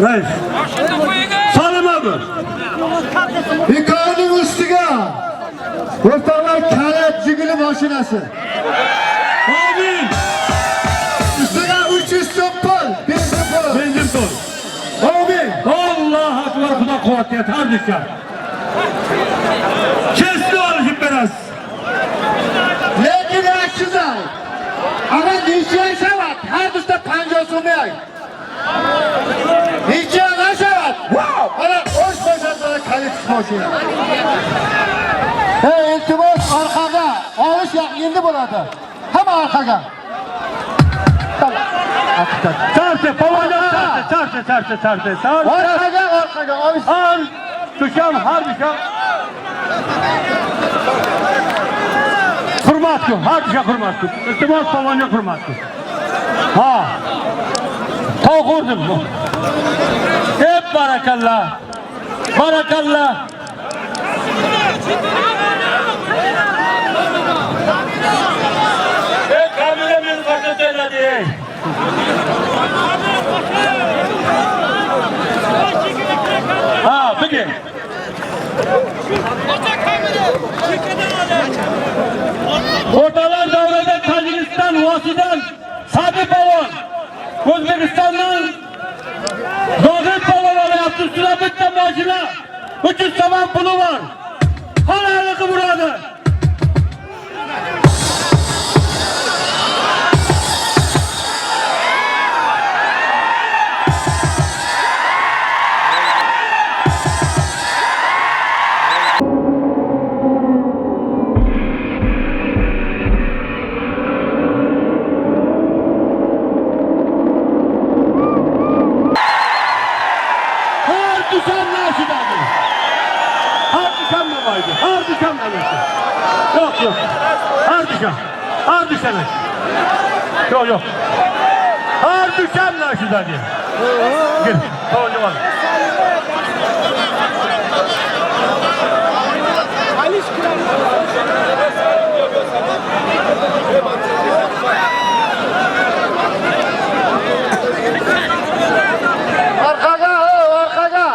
Rais. Salim abi. Ikkovining ustiga o'rtoqlar kalit Jiguli mashinasi. Amin. Ustiga 300 so'm pul, benzin puli. Benzin pul. Amin. Allohu akbar, Xudo quvvat har dikkat. Chesni olishib berasiz. Lekin yaxshi. Agar ничья шавад, har dusta 50 so'm. Ничья нашавад. Wow! Mana o'sh bo'shatadi kalit mashina. Hey, iltimos orqaga. Olish endi bo'ladi. Hamma orqaga. Charcha, polvonjon charcha, charcha, charcha, charcha. Orqaga, orqaga olish. Har dusham, har dusham. Hurmat qil, har dusha hurmat qil. Iltimos polvonga hurmat qil. Ha. Tovuq urdim. Hep barakallah. Barakallah. Ey kamera meni ko'rsatadi. Ha, peki. O'rtalar davrada Tojikiston Vosidan Sadi polvon, O'zbekistondan Zohid polvon olyapti. Ustida bitta mashina. Puli bor. Halol qilib uradi. Har düşen naşidadır. Har düşen babaydı. Har düşen babası. Yok yok. Har düşen. Har düşen. Yok yok. Har düşen naşidadır. Gel. Tamam tamam. Orqaga, o, orqaga.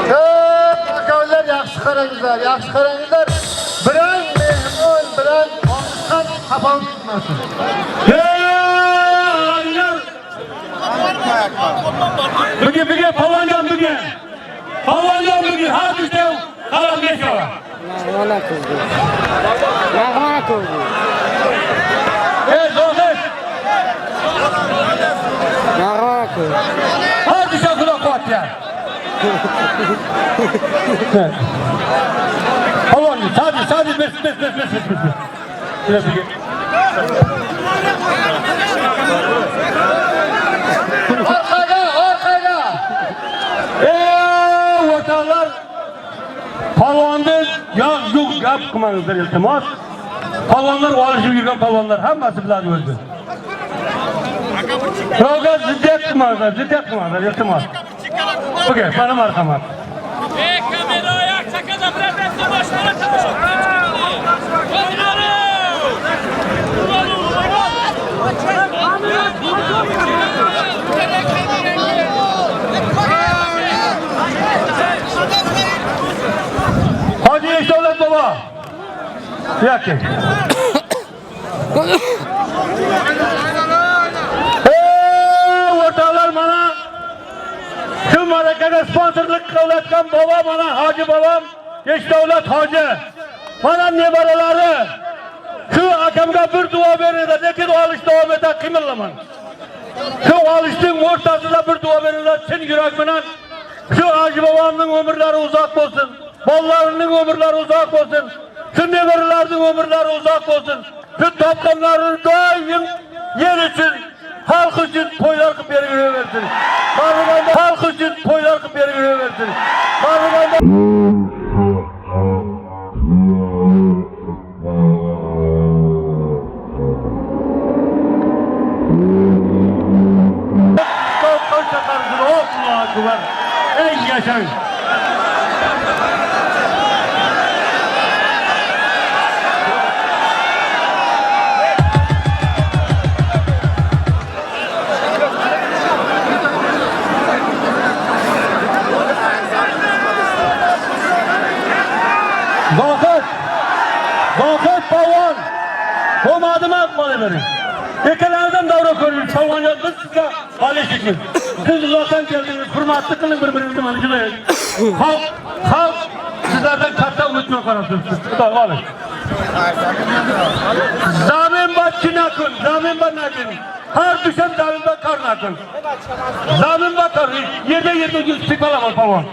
Ey, akalar, yaxshi qarangizlar, yaxshi qarangizlar. Biron mehmon bilan olishgan xafa bo'lmasin. Hey, aylar. Bugun bugun palonjon bugun. Palonjon bugun har düşen qalam geçiyor. Nag'mana ko'rdi. Nag'mana ko'rdi. Ey Zohid, Nag'mana ko'rdi. har düşen xudo quvvatga. Palonjon, sadi, sadi, bes, bes, bes, bes, bes, bes. Bes, bugun. Orqaga, orqaga. Ey o'rtoqlar, palvonni yo'q yo'q gap qilmangizlar iltimos. Palvonlar olishib yurgan palvonlar hammasi biladi o'zi. Birovga ziddiyat qilmangizlar, ziddiyat qilmangizlar iltimos. Okey, mana marhamat. Ey kameraya çakada bırakın başlara çalışın. Hoji Eshtovlat bobo. Yoki. Ey o'rtoqlar, mana shu ma'rakada sponsorlik qilayotgan bobo mana hoji bobom Eshtovlat hoji. Mana nevaralari. Shu akamga bir duo beringlar, lekin olish davom etadi, qimirlamang. Shu olishning o'rtasida bir duo beringlar, chin yurak bilan. Shu hoji bobomning umrlari uzoq bo'lsin. Bolalarining umrlari uzoq bo'lsin. Shu nevaralarning umrlari uzoq bo'lsin. Shu topganlarini doim yer uchun, xalq uchun to'ylar qilib berib yuraversin. Marg'ilonda xalq uchun to'ylar qilib berib yuraversin. Marg'ilonda Allohu akbar. Ey yashang. Zohid! Zohid polvon! Bo'lmadimi? Qolavering. Ikkalaridan davra ko'rdik. Polvon biz sizga olishimiz. Siz uzoqdan keldingiz. Hurmatli qiling bir-biringizni mana shunday. Xalq sizlardan katta umid bilan qarab turibdi. Xudo xohlasa. Zamin ba chinakun, zamin ba nakun. Har düşen zamin ba kar nakun. Zamin ba kar. Yerda yerda yuz tepalama polvon.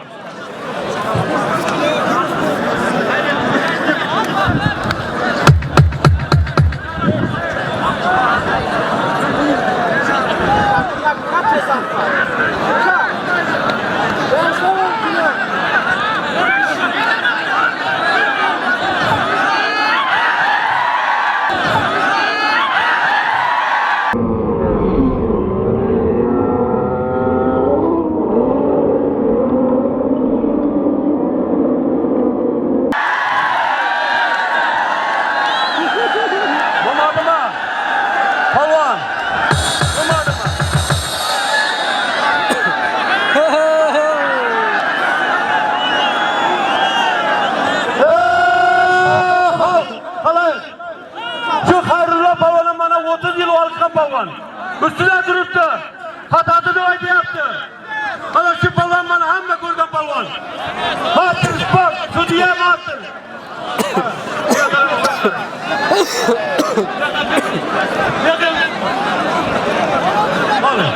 Shu Xayrulla polvon ham mana 30 yil olishgan polvon. Ustida turibdi. Xatosini aytyapti. Mana shu polvon mana hamma ko'rgan polvon. Master sport, sudya master. Mana.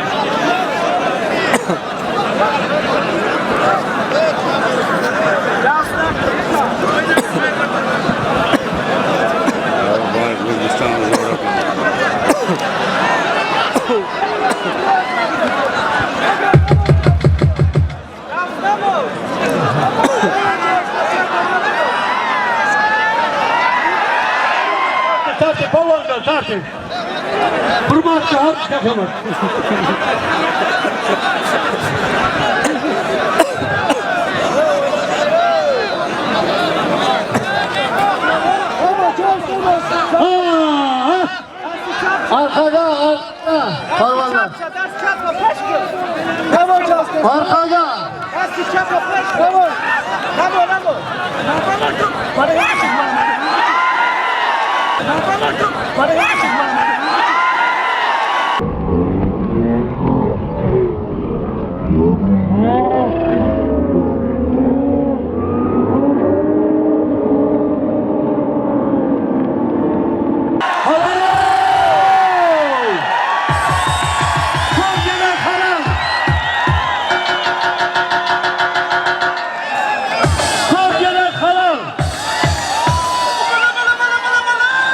O'zbekiston zo'rroq. Torting, polvonlar, torting. Hurmatli gapimiz. Ha, Orqaga, orqaga. Polvonlar. Orqaga. Halol! Ko'rgina halol! Ko'rgina halol!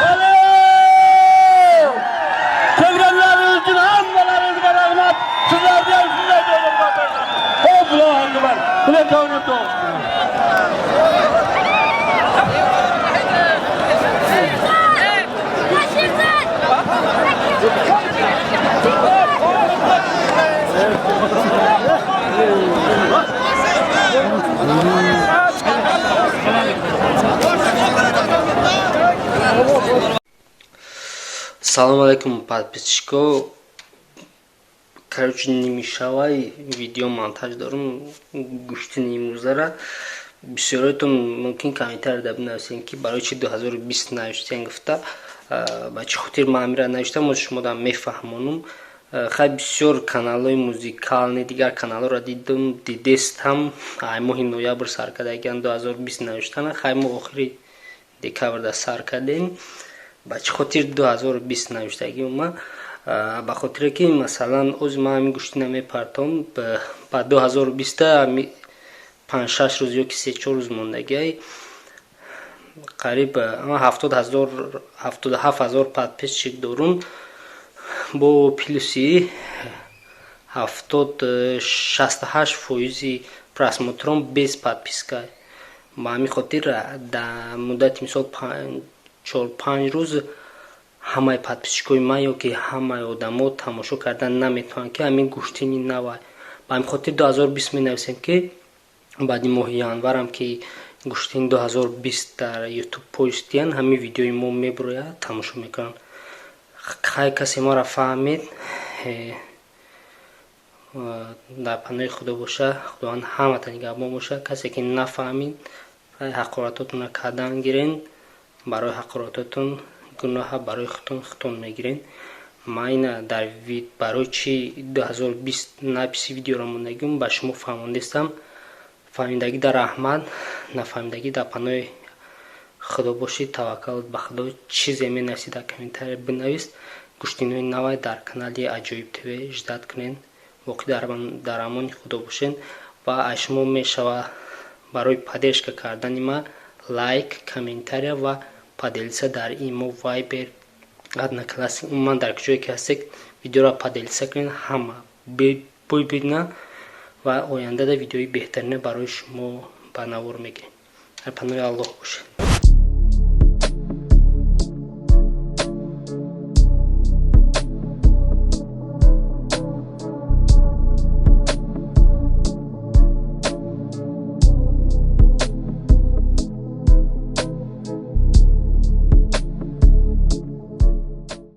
Halol! Sevganlaringiz uchun hammalaringizga rahmat. Sizlarni ham shunday deyman. Allohu akbar. Bilan to'g'ri. Салом алейкум, подписчико. Короче, нимишавай видео монтаж дорум гӯштини имрӯзара. Бисёриятон мумкин комментарияда бинависем, ки барои чи 2020 навиштен гуфта. Ба чӣ хотир ман амира навиштам, оз шумода мефаҳмонум. Хай, бисёр каналҳои музикални, дигар каналҳоро дидум, дидестам, ай моҳи ноябр сар кардагиан 2020 навиштана. Хай, мо охири декабрда сар кардем. Ба чӣ хотир 2020 навиштагиам ма? Ба хотире ки, масалан, ози ман ҳамин гӯштина мепартом, ба 2020 5-6 рӯз ё ки 3-4 рӯз мондагиай. Қариб 70 000, 77 000 подписчик дорум, бо плюси ҳафтод, 68% просмотрон без подписка. Ба ҳамин хотир дар муддати, мисол, 4-5 рӯз ҳамаи подписчикои ман ё ки ҳамаи одамо тамошо кардан наметавонанд, ки ҳамин гӯштини навай. Ба ҳамин хотир 2020 менависем, ки баъди моҳи январам, ки гӯштини 2020 дар Ютуб поиск диҳанд, ҳамин видеои мо мебурояд, тамошо мекунанд. Хай, касе маро фаҳмид, дар паноҳи Худо боша, Худованд ҳамата нигаҳбон боша. Касе ки нафаҳмид, ҳақоратотонро кардан гирен. Барои ҳақоратотон гуноҳа барои худтон худтон мегирен. Ман ина дар барои чи 2020 написи видеоро мондагиум, ба шумо фаҳмондестам. Фаҳмидагӣ дар раҳмат, нафаҳмидагӣ дар паноҳи Худо бошед. Таваккал ба Худо. Чизе менависӣ, дар комментария бинавис. Гӯштинои навай дар канали Аҷоиб ТВ ждать кунед. Воқеъ дар амони Худо бошед. Ва аз шумо мешава барои поддержка кардани ма лайк, комментария ва поделиться дар имо, Вайбер, Одноклассник, умуман дар куҷое ки ҳастед, видеоро поделиться кунед, ҳама бибинанд ва ояндада видеои беҳтарина барои шумо ба навор мегирем. Дар паноҳи Аллоҳ бошед.